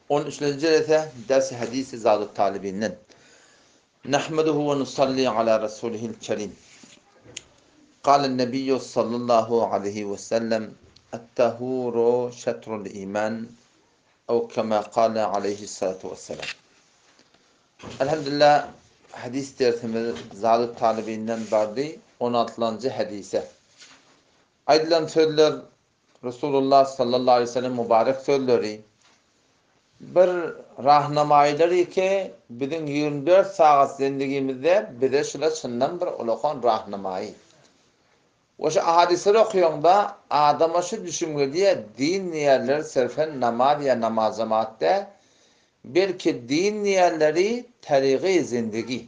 13-nji jelese Ders-i Hadis-i Zadut Talibinden. Nahmeduhu we nusalli ala rasulihil kerim. Kalen Nebiyyü sallallahu aleyhi ve sellem Et-tahuru şetrul iman ew kema kale aleyhissalatu vesselam. Elhamdülillah hadis dersimiz Zadut Talibinden bardy 16-njy hadise. Aýdylan sözler Resulullah sallallahu aleýhi we sellem mübarek sözleri bir rahnamaýylar ki, biziň 24 sagat zendigimizde bize şula çyndan bir ulakan rahnamaýy. We şu hadysleri okaýaňda adama şu düşüňgelýär, din diýýärler sirfen namaz ýa namaz jemaat däl, belki din diýýärleri tarygy zindigi.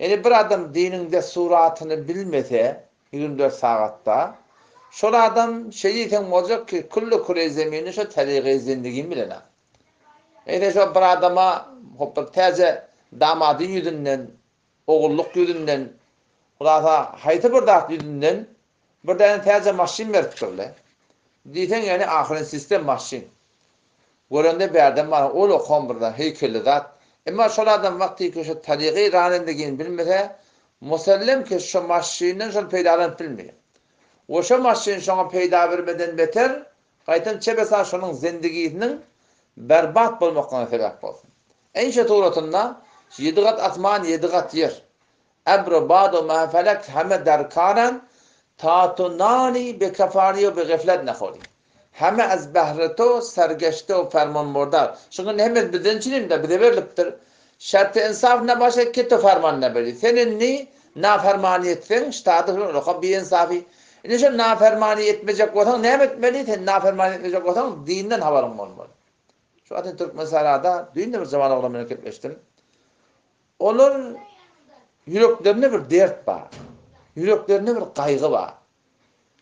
Ýöne bir adam diniň dessuratyny bilmese, 24 sagatda, şol adam şeý diýseň boljak ki, külli küreý zemini şo tebigy zendigini bilenok. Eýse şo bir adama hop bir täze damadyň ýüzünden, ogullyk ýüzünden, hulasa haýsy bir zat ýüzünden Bir däne täze maşyn beripdirle. Diýseň ýöne ahyryn sistem maşyn. Görende bärden bar ol okan bir zat heýkelli zat. Emma şol adam wagtyky şo taryhy ranendigini bilmese musellem ki şo maşyndan şol peýdalanyp bilmeýär. We şo maşyn şoňa peýda bermeden beter gaýtam çebesa şonuň zendigisiniň berbat bolmaklygyna sebäp bolsun. Ençe suratynda ýedi gat asman ýedi gat ýer. Ebr bad ma felek heme derkaran ta tu nani bi kefari we bi giflet nehori. Heme ez behri to sergeşte we fermanbordar. Şunuň hemmesi bizden üçin-de bize berlipdir. Şerti insaf ne başa ki tu ferman neberi. Sen indi nafermany etseň, ştady şoňa biinsafi. Indi şo nafermany etmejek bolsaň näme etmeli? Sen nafermany etmejek bolsaň dinden habaryň bolmaly. Şu wagt Türkmenistanda düýn-de bir jawan oglan bilen gepleşdim. Olar ýüreklerinde bir dert bar. Ýüreklerinde bir gaýgy bar.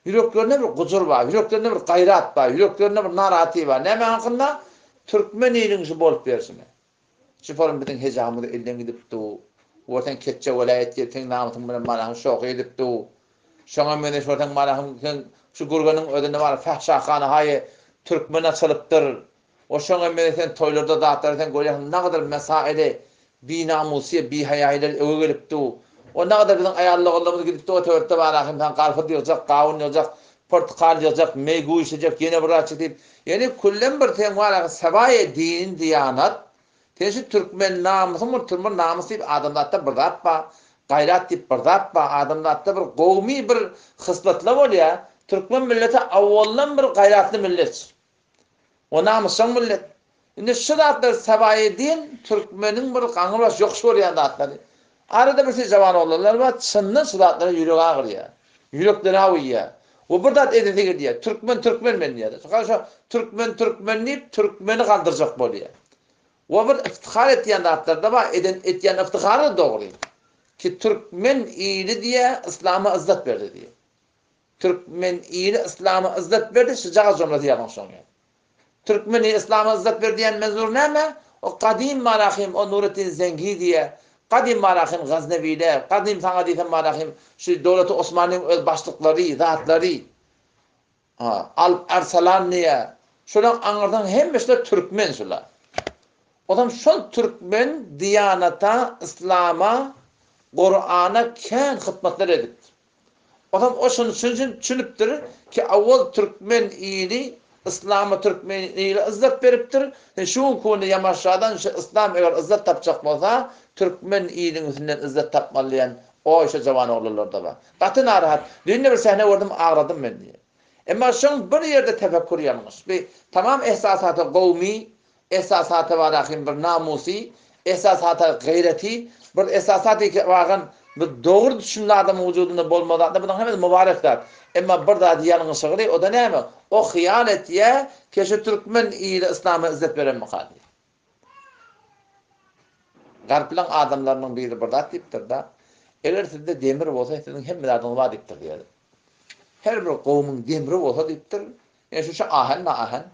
Ýüreklerinde bir gujur bar. Ýüreklerinde bir gaýrat bar. Ýüreklerinde bir narahatlyk bar. Näme hakynda? Türkmen iliň şu bolup berşine. Şu forum biziň hejamyz elden gidip du. Görseň ketçe welaýat diýip seň namysyň bilen manahyň şohy edip du. Şoňa meňzeş görseň manahyň sen şu Gürgeniň özünde bar fähşahana haýy türkmen açylypdyr. O şoňa meňzeş sen toýlarda zatlary sen görýärsiň nagadar mesaili binamusy bihaýaýylar öe gelip du. O nagadar biziň aýal-ogullarymyz gidip du o töwerekde bar ahym sen garpyz ýygjak gawun ýygjak pyrtykal ýygjak meý güýşejek ýene bir zatçyk diýip ýöne küllem bir seň bar ahym sabaýy din diýanat sen şu türkmen namysyň bir türkmen namys diýip adamzatda bir zat bar gaýrat diýip bir zat bar adamzatda bir gowmy bir hyslatlar bolýar türkmen milleti awaldan bir gaýratly millet. O namysjaň millet. Indi şu zatlar Sabaýeddin türkmeniň bir gaňyrbaş ýokuş görýän zatlary. Arada bir sürü jawan oglanlar bar, çyndan şu zatlara ýüregi agyrýar. Ýürekleri awuýar. We bir zat edesi gelýär. Türkmen türkmen men diýýär. Şo türkmen türkmen diýip türkmeni galdyrjak bolýar. We bir yftihar etýän zatlary-da bar, eden etýän yftihary-da dogry. Ki türkmen ili diýýär, yslama yzzat berdi diýýär. Türkmen ili yslama yzzat berdi şujagaz jomlasy ýazyň şoň ýaly. Türkmen ili yslama yzzat berdi diýen menzur näme? O gadym marahym o Nuretdin Zengi diýe, gadym marahym Gaznewiler, gadym saňa diýsem marahym şu döwleti Osmanyň öz başlyklary, zatlary. Ha, Alp Arsalan diýe. Şolaň aňyrsynyň hemmesi türkmen şular. Ozam şol türkmen diýanata, yslama, Kurana kän hytmatlar edipdir. Ozam o şuny üçin düşünipdir ki awal türkmen ili yslama türkmen ili yzzat beripdir. Sen şu günki günde ýamaşadan şu yslam eger yzzat tapjak bolsa türkmen iliň üstünden yzzat tapmaly diýen oý şo jawan oglanlarda bar. Gaty narahat. Düýn-de bir sähne gördüm agladym men diýýär. Emma şoň bir ýerde tefekkür ýalňyş. Bi tamam ehsasata gowmy Esasata barahym bir namusy, esasata gaýraty, bir esasat ki bagan bir dogry düşünli adamyň wujudynda bolmaly zatlar bunuň hemmesi mubarek zat. Emma bir zady ýalňyşygyly o-da näme? O hyýal etýä ke şu türkmen ili yslama yzzet berenmika diýip. Garplaň adamlarynyň biri bir zat diýipdir-da, Eger sizde demir bolsa siziň hemme zadyňyz bar diýipdir diýýär. Her bir gowumyň demri bolsa diýipdir, ýa şu şu ahen-de ahen,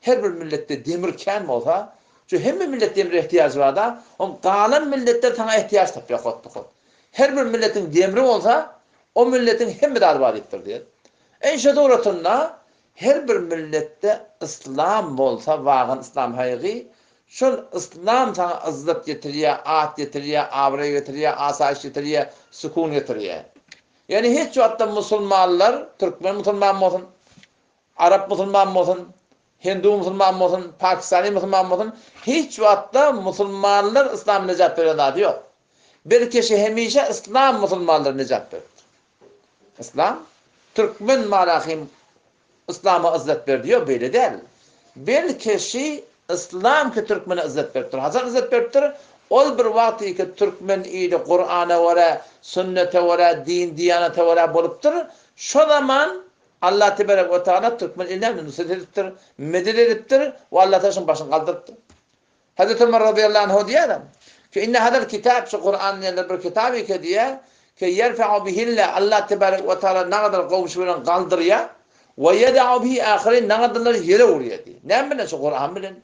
Her bir milletde demir kän bolsa, şu hemme millet demire ehtiýajy barda, oň galan milletler saňa ehtiýaç tapýar hotly-hot. Her bir milletiň demri bolsa, o milletiň hemme zady bar diýipdir diýer. Enşe suratynda. Her bir milletde yslam bolsa wagan yslam haýgy, şol yslam saňa yzzat getirýär, at getirýär, abraý getirýär, asaýyş getirýär, sükun getirýär. Ýagny hiç wagtda musulmanlar, türkmen musulman bolsun, arap musulman bolsun, hindu musulman bolsun, pakistany musulman bolsun, hiç wagtda musulmanlar yslama nejat beren zady ýok. Belki şi hemişe yslam musulmanlara nejat beripdir. Yslam türkmen malahym yslama yzzat berdi ýok beýle däl. Belki şi yslam ki türkmene yzzat beripdir. Haçan yzzat beripdir? Ol bir wagty ki türkmen ili Kurana görä, sünnete görä, din diýanata görä bolupdyr. Şo zaman Allah teberek we taala türkmen iline nusret edipdir, medet edipdir we Allah taala şoň başyny galdyrypdyr. Hazreti Ömer razyýallahu anhu diýýär, Ki inne hazal kitap, şu Kuran diýenler bir kitap eke diýýär, ki ýerfe'u bihilla, Allah tebarek we taala nagadar gowşy bilen galdyrýar, we ýeda'u bihi ahirin, nagadyrlary ýere urýar diýýär. Näme bilen? Şu Kuran bilen.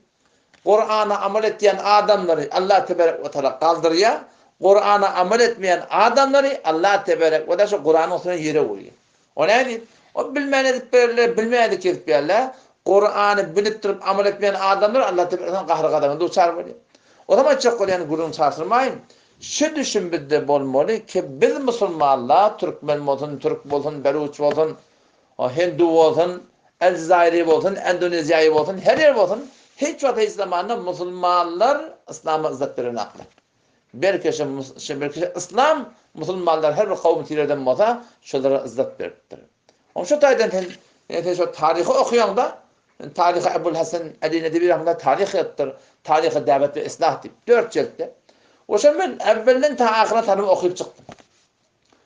Kurana amal etýän adamlary Allah tebarek we taala galdyrýar, Kurana amal etmeýän adamlary Allah tebarek we taala şu Kuranyň üstüne ýere urýar. O näme diýip? O bilmän edip berler, bilmän edip kesip berler. Kurany bilip durup amal etmeýän adamlar Allah tebarek gahry-gazabyna duçar bolýar. O zaman aýtjak bolýan gürrüň çaşyrmaýyn. Şu düşüm bizde bolmaly ki biz musulmanlar, türkmen bolsun, türk bolsun, beluç bolsun, hindu bolsun, eljazaýry bolsun, endoneziýaýy bolsun, her ýer bolsun, hiç wagt hiç zamanda musulmanlar yslama yzzat berenaklar. Belki şu belki şu yslam musulmanlar her bir kowum tireden bolsa şolara yzzat beripdir. Oň şu taýdan sen sen şu taryhy okaýaňda taryhy Ebul Hasan Ali Nedewi rahmetullah taryh ýazypdyr. Taryhy dawet we islah diýip 4 jiltde. We şony men äwwelden ta ahyra tarymy okyp çykdym.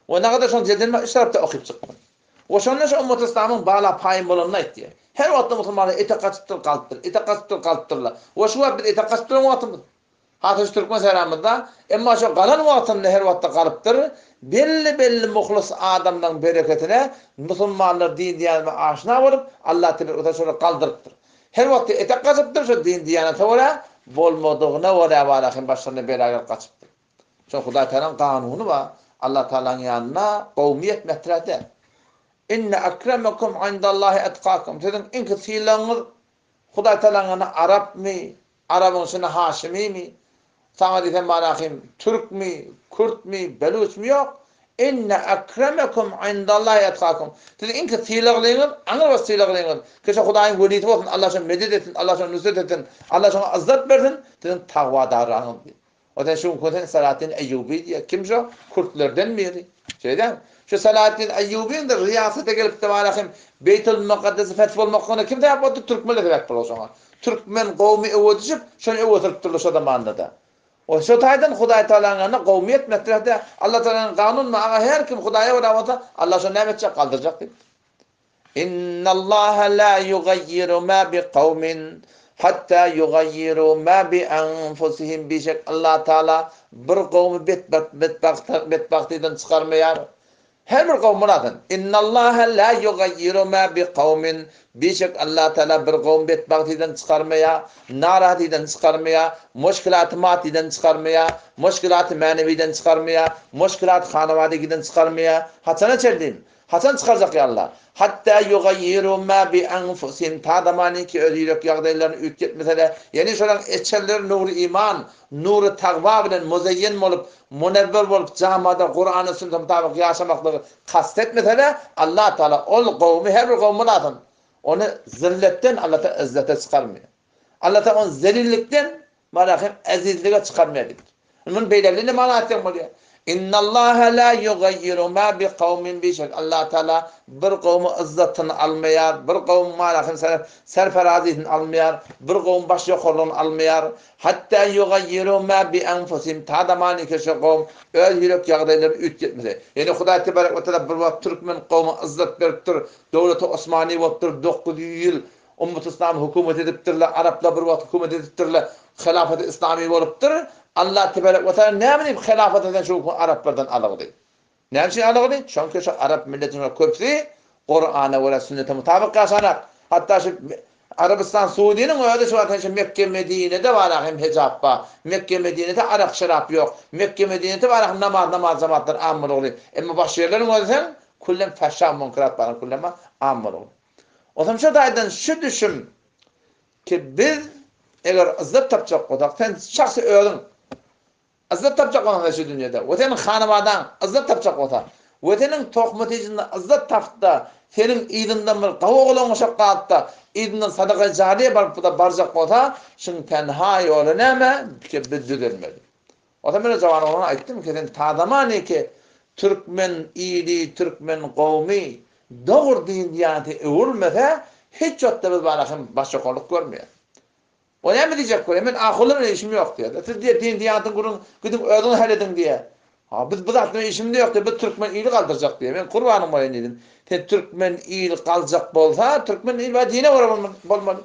We nagadar şoň jildini üç tarapda okyp çykdym. We şonda şu ummat yslamyň bala paýym bolanyny aýtýar. Her wagtda musulmanlar etek gaçypdyr galypdyr, etek gaçypdyr galypdyrlar. We şu wagt biz etek gaçyp duran wagtymyz. Hatyş türkmen sähramyzda, emma şo galan wagtynda her wagtda galypdyr, belli-belli muhlys adamlaryň bereketine musulmanlar din-diýanata aşna bolup, Allah tebarek we şolary galdyrypdyr. Her wagtda etek gaçypdyr, şo din-diýanata görä, bolmadygyna görä wala hem başlaryna bela gelip gaçypdyr. Şo Hudaý Tagalaň kanuny bar, Allah Tagalaň ýanynda gowmyýet metre däl. Inne akremekum indallahi etkakum, siziň iň sylagyňyz Hudaý Tagalaň ýanynda arapmy, Arabyň içinde haşymymy, saňa diýsem manahym türkmi, kürtmi, beluçmy ýok. Inne ekremekum indallahi etkakum. Siziň iň sylaglyňyz, aňrybaş sylaglyňyz, ki şo Hudaýyň welisi bolsun, Allah şoňa medet etsin, Allah şoňa nusret etsin, Allah şoňa yzzat bersin, siziň tagwadarragyňyz diýip. O sen şu gün sen Salahaddin Eýýubi diýýär. Kim şo? Kürtlerden biri. Şeýle dälmi? Şu Salahaddin Eýýubiň-de riýasete gelip tebarahym Beýtul Mukaddesi feth bolmaklygyna kim sebäp boldy? Türkmenler sebäp boldy şoňa. Türkmen gowmy öwe düşüp, şony öwe sürüpdirler şo zamanda-da. O şo taýdan Hudaý Tagalaň ýanynda gowmy ýetmekdir hä-de. Allah Tagalanyň kanunyny aga her kim Hudaýa görä bolsa, Allah şony näme etjek? Galdyrjak diýipdir. Innallaha la yugayyiru ma bi kawmin hatta yugayyiru ma bi anfusihim bişek Allah Taala bir gowmy betbagtydan çykarmaýar. Her bir gowmy lazym. Innallaha la yugayyiru ma bi kawmin bişek Allah Taala bir gowmy betbagtydan çykarmaýar, narahatydan çykarmaýar, muşkilaty maddydan çykarmaýar, muşkilaty mänewiden çykarmaýar, muşkilaty hanawadygiden çykarmaýar. Haçana çenli? Haçan çykarjak ýalylar? Hatda ýugaýýiru ma bi anfusihim, ta zamany ki öz ýürek ýagdaýlaryny üýtgetmesede, ýagny şolaryň eçerleri nury iman, nury tagwa bilen muzeýýen bolup, munewwer bolup jamada Kurana sünnete mutabyk ýaşamaklygy kast etmesede, Allah Tagala ol gowmy her bir gowmy lasyn, ony zilletden Allah Tagala yzzete çykarmaýar. Allah Tagala ony zelillikden Malahym ezizlige çykarmaýar diýipdir. Indi muny beýleki ne mana aýtsaň bolýar. Innallaha la yugayyiru ma bi kawmin bişek. Allah Taala bir gowmy yzzatyny almaýar, bir gowmy malahym serferazysyny almaýar, bir gowmy baş ýokarlygyny almaýar. Hatta yugayyiru ma bi anfusihim ta zamany ki şo gowm öz ýürek ýagdaýlaryny üýtgetmese. Ýöne Hudaý tebarek we taala bir wagt türkmen gowma yzzat beripdir, döwleti Osmany bolupdyr 900 ýyl Ummaty Yslamy hökümet edipdirler, araplar bir wagt hökümet edipdirler, Hylafaty Yslamy bolupdyr. Allah tebarek we taala näme diýip Hylafaty sen şu araplardan alygdy? Näme üçin alygdy? Çünki şu arap milletiniň köpüsi Kurana görä sünnete mutabyk ýaşanak. Hatda şu Arabystan Suudiniň özi şu wagt şu Mekke Medinede bar hem hijap bar. Mekke Medinede arak şerap ýok. Mekke Medinede bar hem namaz namaz jamatlar am bolugly. Emma başga ýerleriň özi sen kullem fahşa munkerat bar kullem am bolugly. Onsoň şu taýdan şu düşüm ki biz eger yzzat tapjak bolsak, sen şahsy özüň yzzat tapjak bolsaň sen şu dünýede we seniň hanabadaň yzzat tapjak bolsa we seniň tohum-tejinde yzzat tapyp-da, seniň yzyňdan bir gawy oglan-uşak galyp-da, yzyndan sadaka-jariýe baryp-da barjak bolsa, şuň tenha ýoly näme? Ki biz düzelmeli. Onsoň men o jawan oglana aýtdym ki, sen tazamany ki türkmen ili, türkmen gowmy dogry din-diýanete öwrülmese, hiç wagtda biz bala hem başýokarlyk görmeýäris. O näme diýjek bolýar? Men ahunlar bilen işim ýok diýýär. Siz diýýär din-diýanetiň gürrüň gidiň özüňiz hal ediň diýýär. Ha, biz bu zat bilen işimiz ýok diýýär. Biz türkmen ili galdyrjak diýýär. Men kurbanyň bolaýyn diýdim. Sen türkmen ili galjak bolsa, türkmen ili bar dine görä bolmaly.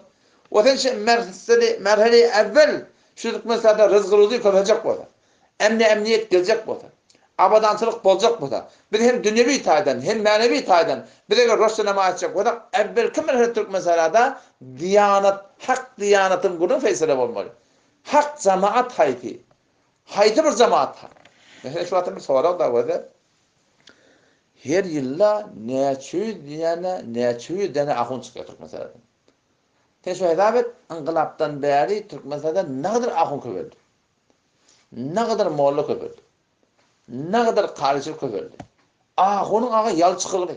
O sen şu merseli, merhele evvel şu Türkmenistanda rızgy-ruzy köpeljek bolsa, emni-emniýet geljek bolsa, abadançylyk boljak bolsa, biz hem dünýewi taýdan, hem mänewi taýdan biz eger roşda namaz etjek bolsak, evvelki merhele Türkmenistanda diýanat, hak diýanatyň gürrüň feýsele bolmaly. Hak jamaat haýsy? Haýsy bir jamaat hak? Meselem şu wagtam bir sorag da göze. Her ýylda näçe ýüz diýene, näçe ýüz däne ahun çykýar Türkmenistanda. Sen şu hesap et, ynkylapdan bäri Türkmenistanda nagadar ahun köpeldi. Nagadar molla köpeldi. Nagadar karyçylyk köpeldi. Ahunyň aga ýalçykygyny.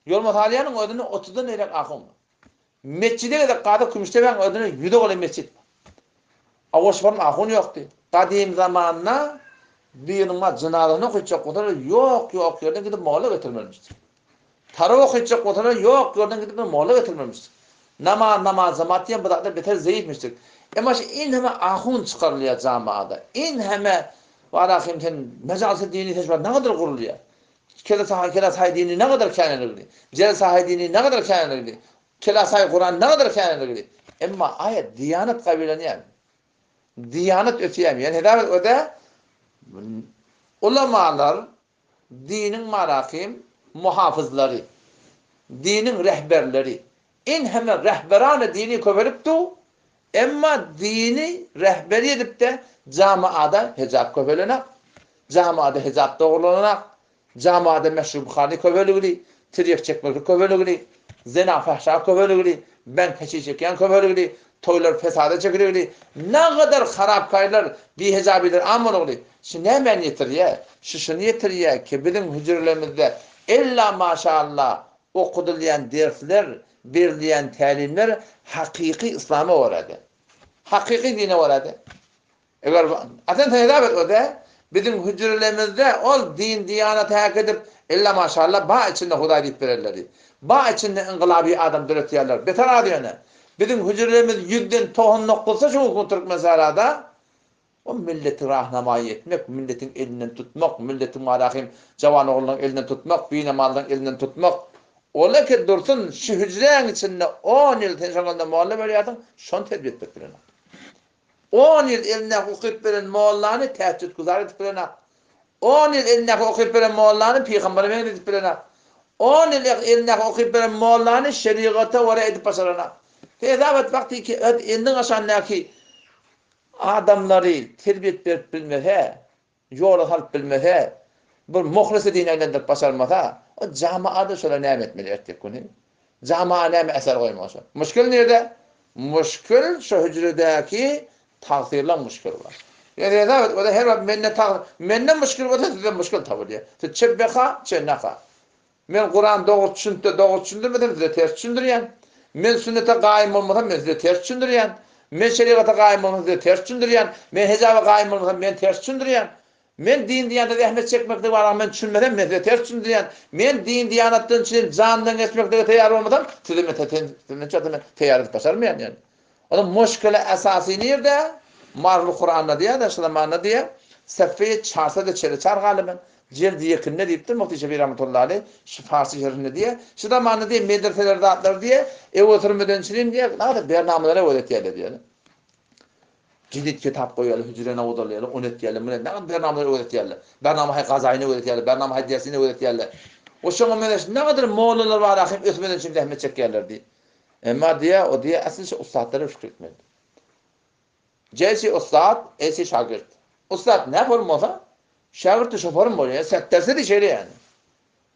Ýolmasalýanyň özünde otuzdan eýläk ahun bar. Metjide gezek gaza Kümüşdepäň özünde ýüze golaý metjit bar. Awaşbaryň ahun ýokdy. Gadym zamanda biriniň bar jynazasyny okytjak bolsalar ýok ýok ýerden gidip molla getirmelimişdir. Tarawa okytjak bolsalar ýok ýerden gidip bir molla getirmelimişdir. Namaz namaz jemaat diýen bu zatlar beter zeýifmişdir. Emma şu inheme ahun çykarylýar jamaada. Inheme barahym sen mejalsy dini sen şu wagt nagadar gurulýar. Kelesaý kelesaý dini nagadar käneligini. Jelsaý dini nagadar käneligini. Kelasaý Kuran nagadar käneligini. Emma aýat diýanat gabylanýar. Diýanat ösýärmi? Ýani hesap et öde ulamalar diniň marakim muhafyzlary, diniň rehberleri. In heme rehberane dini köpelip du, emma dini rehberi edip-de jamaada hejap köpelenak, jamaada hejap dogrulananak, jamaada meşrubhany köpeligli, tirýek çekmeklik köpeligli, zena fahşa köpeligli, bent heşiş çekýän köpeligli, toýlar fesada çekiligli, nagadar harapkaýlar, bihejabiler am bolugly. Şu nämäni ýetirýär? Şu şuny ýetirýär ki, biziň hüjrelerimizde ella maşallah okudylýan dersler, berilýän tälimler hakyky yslama görä-de. Hakyky dine görä-de. Eger a sen hesap et o-da, biziň hüjrelerimizde ol din-diýanat häk edip, ella maşallah ba içinde Hudaý diýip bererler diýip. Ba içinde yngylaby adam döretýärler. Beter az ýöne. Biziň hüjrelerimiz ýüzden 99-sy şu günki Türkmensährada O milleti rahnamaýy etmek, milletiň elinden tutmak, milletiň marahym jawan oglunyň elinden tutmak, binamazlaryň elinden tutmak. Ol eke dursun, şu hüjräň içinde on ýyl sen şoň elinde molla bolýarsyň, şony terbiýe etmek bilenok. On ýyl elindäki okyp beren mollany tähjütgüzar edip bilenok. On ýyl elindäki okyp beren mollany pygambere meňzedip bilenok. On ýyl elindäki okyp beren mollany şerigata görä edip başaranok. Hesap et wagty ki öz eliniň aşagyndaky Adamlary terbiýet berip bilmese, ýola salyp bilmese, bir muhlysy dine aýlandyryp başarmasa, o jamaada şolar näme etmeli erteki güni? Jamaa näme eser goýmaly şo? Muşkil nirde? Muşkil şo hüjredäki tagsyrlaň muşkili bar. Ýöne hesap et, o-da her wagt mende tagsyr, mende muşkil bolsa sizde muşkil tapylýar. Siz çe beka, çe naka. Men Kurany dogry düşünipde dogry düşündirmesem size ters düşündirýän. Men sünnete gaýym bolmasam men size ters düşündirýän. Men şerigata gaýym bolmasam size ters düşündirýän. Men hejaba gaýym bolmasam men ters düşündirýän. Men din diýanatda zähmet çekmeklik barada men düşünmesem men size ters düşündirýän. Men din diýanatdan üçin jandan geçmeklige teýýar bolmasam size men men teýýar edip başarmaýan ýani. Onuň muşkili esasy nirde? Marly Kuranda diýýär-de, şu zamanda diýýär, Sefeýi çarsa-da çele çar galyban, jeldi ýekinde diýipdir Mufti Şefi rahmetullahi aleýh, şu parsy şerhinde diýýär. Şu zamanda diýýär, medreseler zatlar diýýär, ew oturmadan çürim diýýär, nada bernamalara göz etýärler diýýär. Jedid kitap goýýarlar, hüjrene odalýarlar, ony etýärler, muny nada bernamalara göz etýärler. Bernama haý gazaýyna göz etýärler, bernama haý dersine göz etýärler. O şoňa meňzeş nagadyr mollalar bar ahym ösmeden çürim zähmet çekýärler diýip. Emma diýýär, o diýýär, asly şu ussatlara şükür etmeli. Jesi ussat, esi şagirt. Ussat ne form bolsa, şagirt de şo form bolýar. Setderse de şeýle ýaly.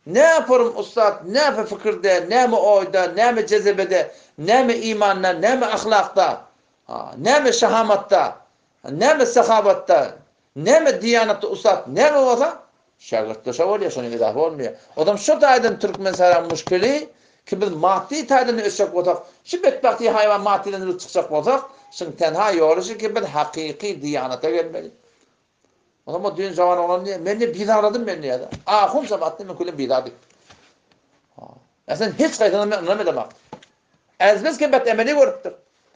Näme forum ussat, näme fikirde, näme oýda, näme jezebede, näme imanda, näme ahlakda, näme şahamatda, näme sahabatda, näme diýanatda ussat näme bolsa, şägirtde şo bolýar, şonuň edafa bolmaýar. Ozam şo taýdan türkmen saran muşkili ki biz maddy taýdan ösjek bolsak, şu betbagty haýwan maddydan ürüp çykjak bolsak, şuň tenha ýoly şu ki biz hakyky diýanata gelmeli. Onam o düýn jawan oglan diýýär, men diýip bizarladym men diýýär. Ahun jemaatny men külem bizar diýip. Ha. Sen hiç gaýtadan men ynam edemak. Ezbez ke bet emeli görüpdir.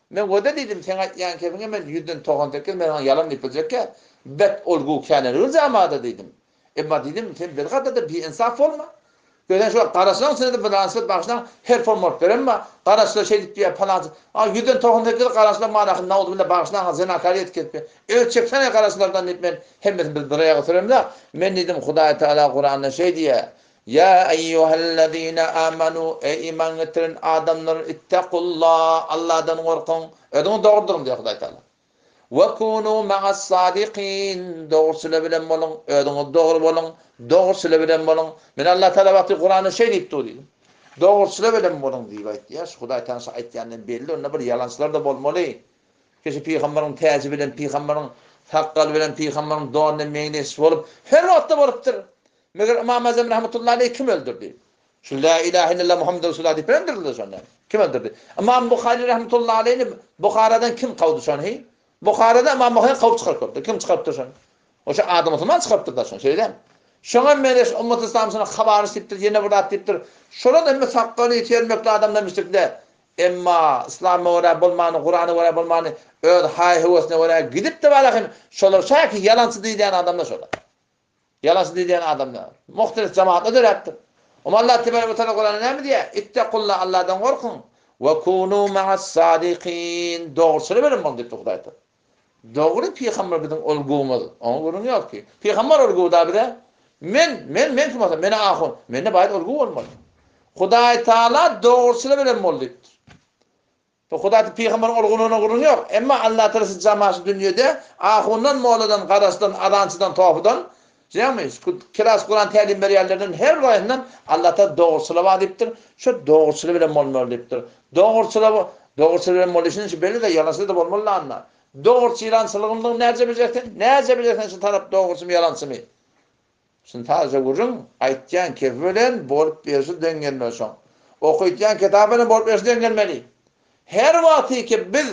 Men göde diýdim, sen aýtýan kebiňe men ýüzden 98 men saňa ýalan diýip biljekkä, bet olgu känelgül jamada diýdim. Emma diýdim, sen bir gadada biinsaf bolma. Gözen şu garaşlaň içinde bir ansat bagşlaň her form bolup berenme. Garaşlar şeýdip diýýär palançy. A ýüzden 98 garaşlar manahy nauzubilla bagşlaň zenakary etip ketdi. Öz çeksene garaşlardan diýip men hemmesini biz bir aýaga süremzok. Men diýdim Hudaý Teala Kuranda şeý diýýär. Ýa eýýuhellezine amanu eý iman getiren adamlar ittakullah Allahdan gorkuň. Özüňiz dogry duruň diýýär Hudaý Teala. We kunu ma'as sadikin, dogruçylar bilen boluň, özüňiz dogry boluň, dogruçylar bilen boluň. Men Allah Tagala wagty Kuranda şeý diýip dur diýdim. Dogruçylar bilen boluň diýip aýtýar. Şu Hudaý Tagala şu aýtýandan belli, onda bir ýalançylar-da bolmaly. Kişi pygamberiň täji bilen, pygamberiň sakgaly bilen, pygamberiň donyna meňzeş bolup, her wagtda bolupdyr. Meger Ymam Azam rahmetullahi aleýh kim öldürdi? Şu La ilahe illallah Muhammed Resulullah diýip öldürildi şonda. Kim öldürdi? Ymam Buhary rahmetullahi aleýhini Buharadan kim kowdy şony? Buharada Ymam Buhary kowup çykaryp Kim çykarypdyr şony? Oşa adam musulman çykarypdyr da şony, şeýle. Şoňa meňzeş ummat yslam şona habaryş diýipdir, ýene bir zat diýipdir. Şolar hemme sakgaly, sermekli adamlar müşrikler. Emma yslama görä bolmany, Kurana görä bolmany, öz haý-höwesine görä gidip-de barahyn, şolar şäki ýalançy diýilýän adamlar şolar. Ýalançy diýilýän adamlar. Muhtelif jemaatlar döräpdir. Oňa Allah tebarek we taala Kuranda näme diýýär? Ittakullah Allahdan gorkuň. We kunu ma'as sadikin. Dogruçylar bilen boluň diýipdir Hudaý Taala. Dogry pygamber biziň olgumyz. Oňa gürrüň ýok ki. Pygamber olgu da bize. Men, men, men kim bolsam, men ahun. Mende baýat olgu bolmaly. Hudaý Taala dogruçylar bilen bol diýipdir. Bu Hudaý pygamberiň olgunyna gürrüň ýok. Emma Allah Taala sizi jamaşy dünýede ahundan, molladan, garaşdan, azançydan, tofudan, ýagny kiras Kuran tälim berýänlerden her bir aýyndan Allah Taala dogruçyla bar diýipdir. Şo dogruçyla bilen bolmaly diýipdir. Dogruçyla dogruçyla bilen bolýşyny şu belli-de ýalançyla-da bolmaly anda. Dogruçy ýalançylygyndygyny näce biljeksen? Näce biljeksen şu tarap dogruçymy ýalançymy? Şuny taze gürrüň, aýtýan kefi bilen bolup berşi deň gelmeli şoň. Okytýan kitaby bilen bolup berşi deň gelmeli. Her wagtyky biz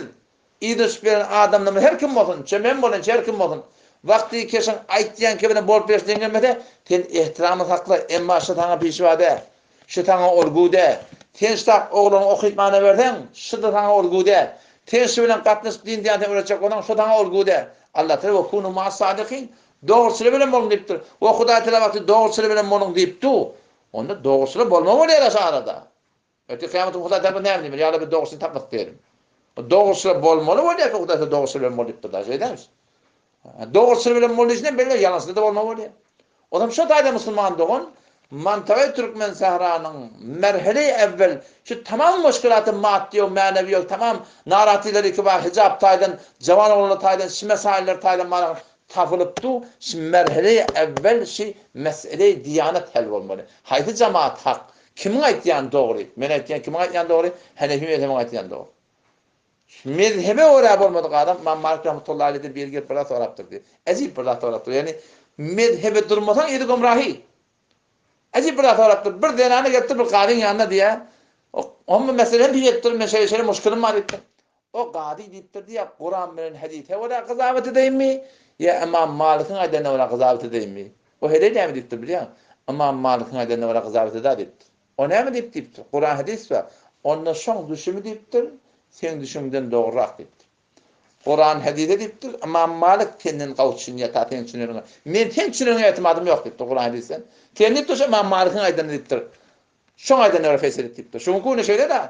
yzyşyp gelen adamlarymyz her kim bolsun, çe men bolaýyn, çe her kim bolsun, wagtyky şoň aýtýan kefi bilen bolup berşi deň gelmese, sen ehtiramyny sakla, emma şu saňa pişwa däl, şu saňa olgu däl. Sen şu tak oglanyňy okytmana berseň, şu-da saňa olgu däl. Sen şu bilen gatnaşyp din-diýanete öwretjek bolsaň, şu saňa olgu däl. Allatala we kunu ma'as-sadikin, Dogruçyly bilen boluň diýipdir. We Hudaý Tagala wagty dogruçyly bilen boluň diýipdi. Onda dogruçyly bolma bolýar şu arada. Ertir kyýamat güni Hudaý Tagala näme diýmeli? Ýa-da biz dogruçyny tapmadyk diýelim. Dogruçyly bolmaly bolýar ki Hudaý Tagala dogruçyly bilen bol diýipdir da, şeýdämi? Dogruçyly bilen bol diýişinden belli ýalançyly da bolma bolýar. O zaman şu taýda musulman dogan Mantagy Türkmen sähranyň merhele evvel şu tamam muşkilaty maddy we mänewi we tamam narahatlyklary ki bar hijap taýdan jawan oglanlar taýdan şi mesailler taýdan mana tapylypdy şi merhele evvel şi mesele diýanet hel bolmaly. Haýsy jamaat hak? Kimiň aýtýany dogry? Men aýtýan kimiň aýtýany dogry? Henefi mezhebiň aýtýany dogry. Mezhebe görä bolmadyk adam Ymam Malik rahmetullahi aleýhden biri gelip bir zat sorapdyr diýip. Äjip bir zat sorapdyr. Ýagny mezhebe durmasaň ýedi gomrahy. Äjip bir zat sorapdyr. Bir zenana gelipdir bir gazyň ýanyna diýýär. Oňa mesele hem diýipdir, men şeýle şeýle muşkilim bar diýipdir. O gazy diýipdir diýýär, Kuran bilen hadise görä gyzawat edeýinmi ýa Ymam Malikiň aýdanyna görä gyzawat edeýinmi? O heleý näme diýipdir bilýäňmi? Ymam Malikiň aýdanyna görä gyzawat edä diýipdir. O näme diýip diýipdir? Kuran hadis bar. Onda şoň düşümi diýipdir, seň düşüňden dogrurak diýipdir. Kuran hadise diýipdir, Ymam Malik senden gawy düşünýär ta seň düşüneniňe. Men seň düşüneniňe etimadym ýok diýipdir Kuran hadisden. Sen diýipdir şo Ymam Malikiň aýdanyny diýipdir. Şoň aýdanyna görä feýsel et diýipdir. Şu günki günde şeýle-dä.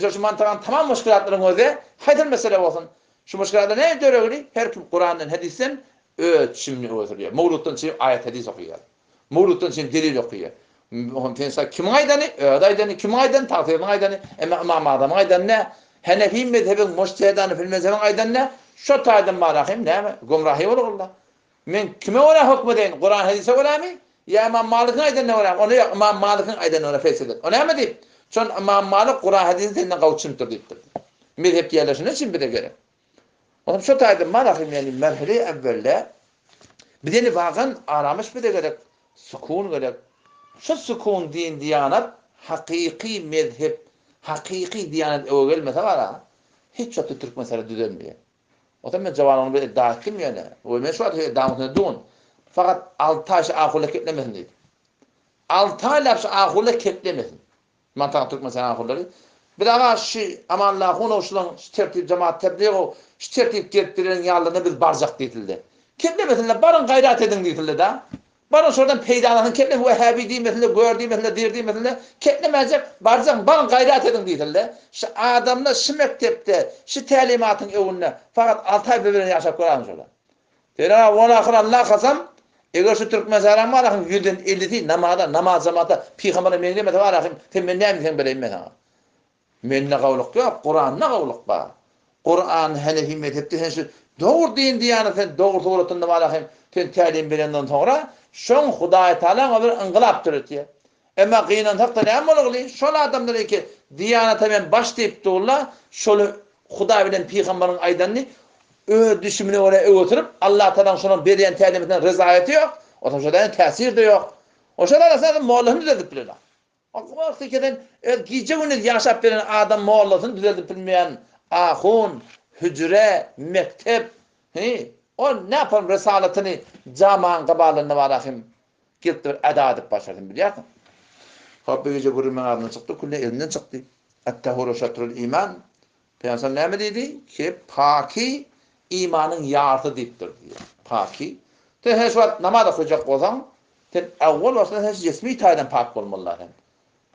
Sen şu mantyganyň tamam muşkilatlaryň özi haýsy mesele bolsun. Şu muşkilatlar näme döregili? Her kim Kurandan hadisden öz düşünini öňe sürýär. Mowlutdan çykyp aýat hadis okaýar. Mowlutdan çyn delil okaýar. Oňa sen kimiň aýdany? Öz aýdany, kimiň aýdany? Tagsyrynyň aýdany. Emma Ymam Azamyň aýdany nä? Henefi mezhebiň mujtehidany fil mezhebiň aýdany nä? Şo taýdan barahym näme? Gümrahy bolugulda. Men kime görä höküm edeýin? Kuran hadise görämi? Ýa Ymam Malykyň aýdanyna görä, ony ýok, Ymam Malykyň aýdanyna görä felsefet. O näme diýip? Şon Ymam Malyk Kuran hadysy senden gawy çynpdyr diýipdir. Mezhep diýerler şunuň üçin bize gerek. Onuň şo taýda marahym ýagny merhele ewwelde bize indi wagan aramyş bize gerek, sukun gerek. Şu sukun din diýanat hakyky mezhep, hakyky diýanat öwe gelmese bara hiç wagtda türkmen sary düzelmeýär. Ota men jawanlygyny bir iddia etdim ýöne we men şu wagt iddiamyň üstünde durun. Fakat alty aý şu ahurlar keplemesin diýdim. Alty aýlap şu ahurlar keplemesin. Mantaga Türkmenistan ahurlary. Biz aga şu Amanullah Ahunow şulaň şu tertip jemaat tebligow şu tertip gelip direniň ýanlaryna biz barjak diýsildi. Keplemesinler baryň gaýrat ediň diýsildi da. Baryň şolardan peýdalanyň keplesin wehhabi diýmesinler gör diýmesinler dir diýmesinler keplemäjek barjaň baryň gaýrat ediň diýsildi. Şu adamlar şu mekdepde şu tälimatyň öňünde fakat alty aý bir bilen ýaşap göräýiň şolar. Sebäbi ol ahyr Alla kasam, eger şu türkmen sähraň bar ahym ýüzden ellisi namaza, namaz jamata, pygambere meňzemese bar ahym, sen men näme diýseň bereýin men saňa. Mende gawlyk ýok, Kuranda gawlyk bar. Kuran Hanefi mezhepde sen şu dogry din diýýäni sen dogry suratynda bar ahym, sen tälim berenden soňra şoň Hudaý Tagalaň bir yngylap döretýär. Emma gynansakda näme bolugly, şol adamlar eke diýanata men baş diýip durla, şoly Hudaý bilen pygambaryň aýdanyny öz düşümine görä öwütürip, Allatagalaň şonuň berýän tälimetinden rezaýaty ýok, otam şo däne täsir-de ýok. Oşol arasynda mollasyny düzeldip bilenok. O wagt eke sen öz gije-gündiz ýaşap beren adam mollasyny düzeldip bilmeýän ahun, hüjre, mekdep, hi, ol näparyň risalatyny jamaň gabalynda bar ahym. Gelip bir eda edip başardym bilýärsiň. Hop bir gije gürrüň meň agzymdan çykdy, külli elimden çykdy. Et-tahuru şatrul iman. Pygamber näme diýdi? Ki paki imanyň ýarysy diýipdir diýýär. Paki. Sen her wagt namaz okajak bolsaň, sen awwal başda sen jesmi taýdan pak bolmaly sen.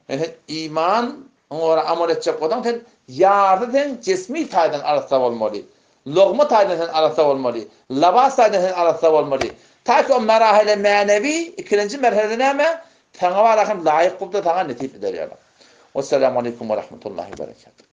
Sen iman oňa amal etjek bolsaň sen ýarysy sen jesmi taýdan arassa bolmaly. Logma taýdan sen arassa bolmaly. Labas taýdan sen arassa bolmaly. Ta ki o merahile mänewi ikilenji merhelede näme? Saňa bar ahim laýyk bolsa saňa nesip eder ýaly. Wessalamu aleýkum we rahmetullahi we berekatuh.